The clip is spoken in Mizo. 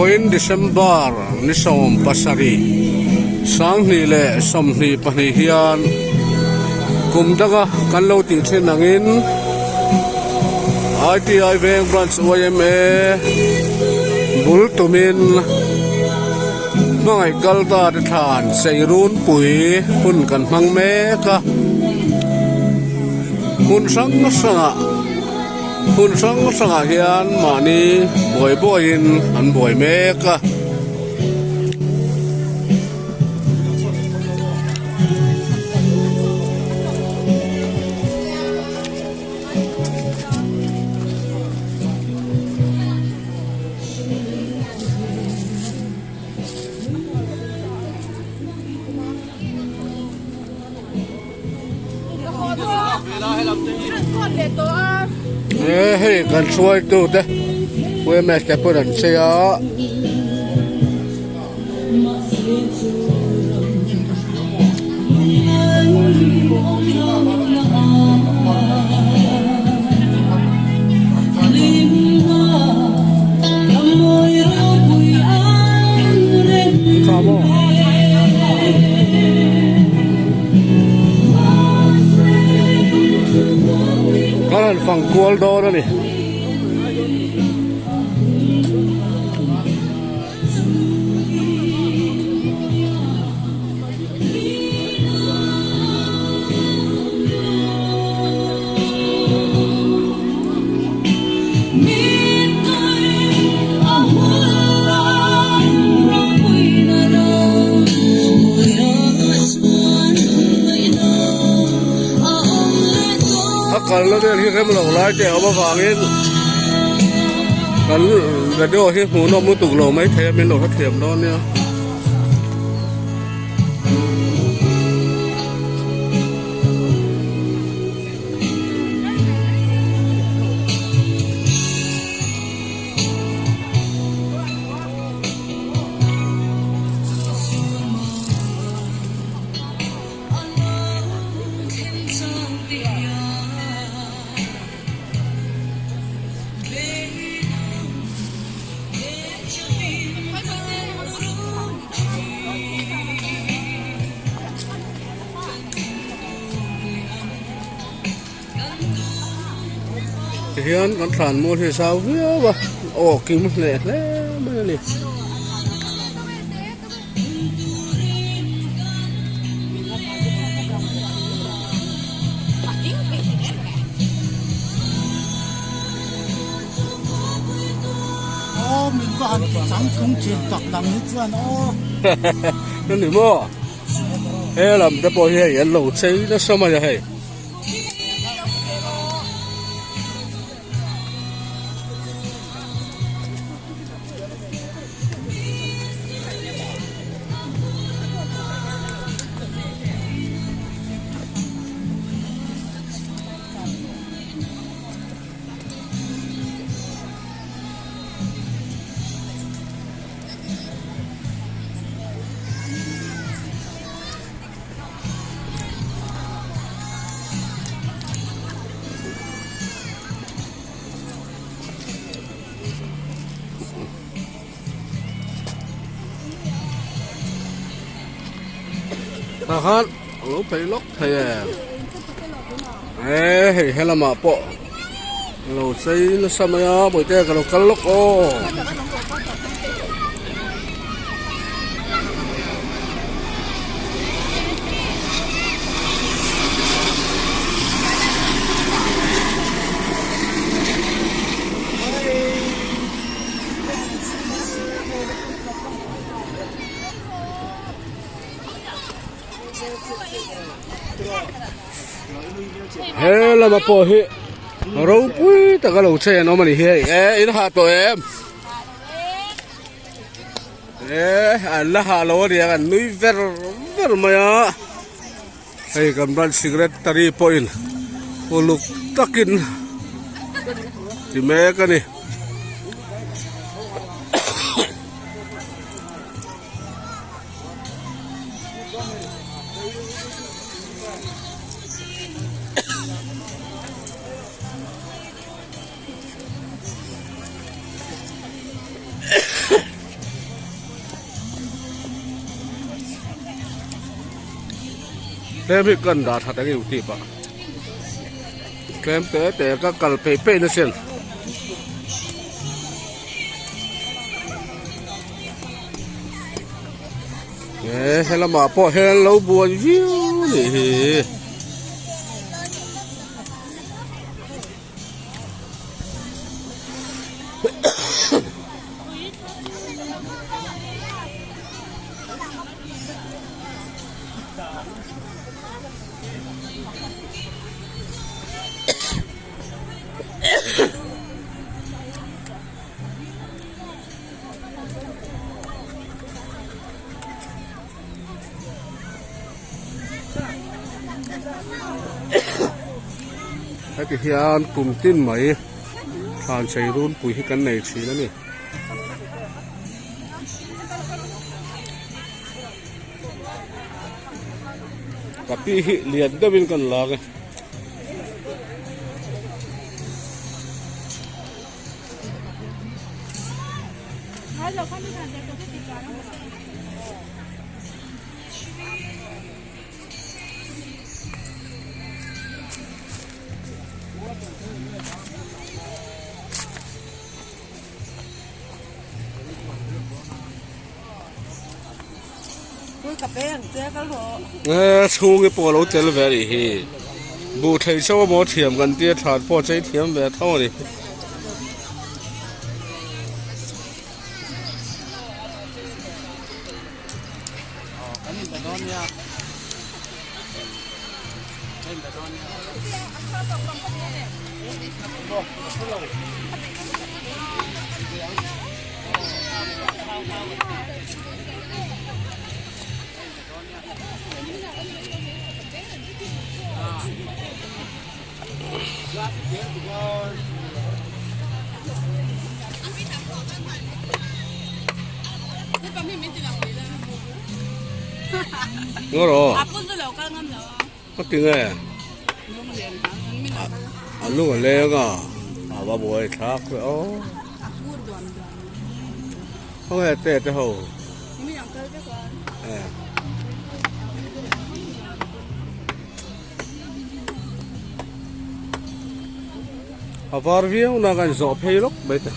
Vawiin December ni 17 sanghnih leh 22 hian kum danga kan lo tih thin angin ITI Veng Branch yma bul tumin hmangaih kal ta te thlan sei runpui hun kan hmang mek a hmun hrang hrangah hmun hrang hrangah hian mahni buai buaiin an buai mek a. He hei kan hruaitu te UMS te pawn an chei a. Kan han fang kual dawn a ni. A kalna vel hi rem lo lai te a awm avangin kan video hi hmuhnawm lutuk lo maithei a min lo hrethiam dawn nia. Tihian kan thlan mual hi a zau viau a aw kim hle hle mai a ni. Aw min va han ti chang tlung thin tak nang hi chuan aw. Ani maw? He lam te pawh hi hei an lo chei nasa mai a hei. Tah khan a lo phei lawk thei em e hei helamah pawh a lo chei nasa mai a bawihte ka lo kal lawk aw. He lama pawh hi ropui taka lo chei an awm a ni hi hei e in hah tawh em e an la hah lo a niang an nui ver ver mai a hei kan branch secretary pawhin uluk takin ti mek a ni. Tlem hi kan dah that ang youtube ah tlem te te ka kal peih peih na sin. E helamah pawh hian lo buai viau a nih hi. Heti hian kum tin mai thlan chei runpui hi kan nei thin a ni. Ka pi hi lian deuhin kan lak e. Chhungi pawh a lo tel ve a nih hi buh thei chauh amaw thiam kan tia that pawh chei thiam ve tho a ni. Ngaw rawh ka ti nge a lung a leng a a va buai thlak ve aw khawnge te te ho. A var viau na kan zawh phei lawk mai te.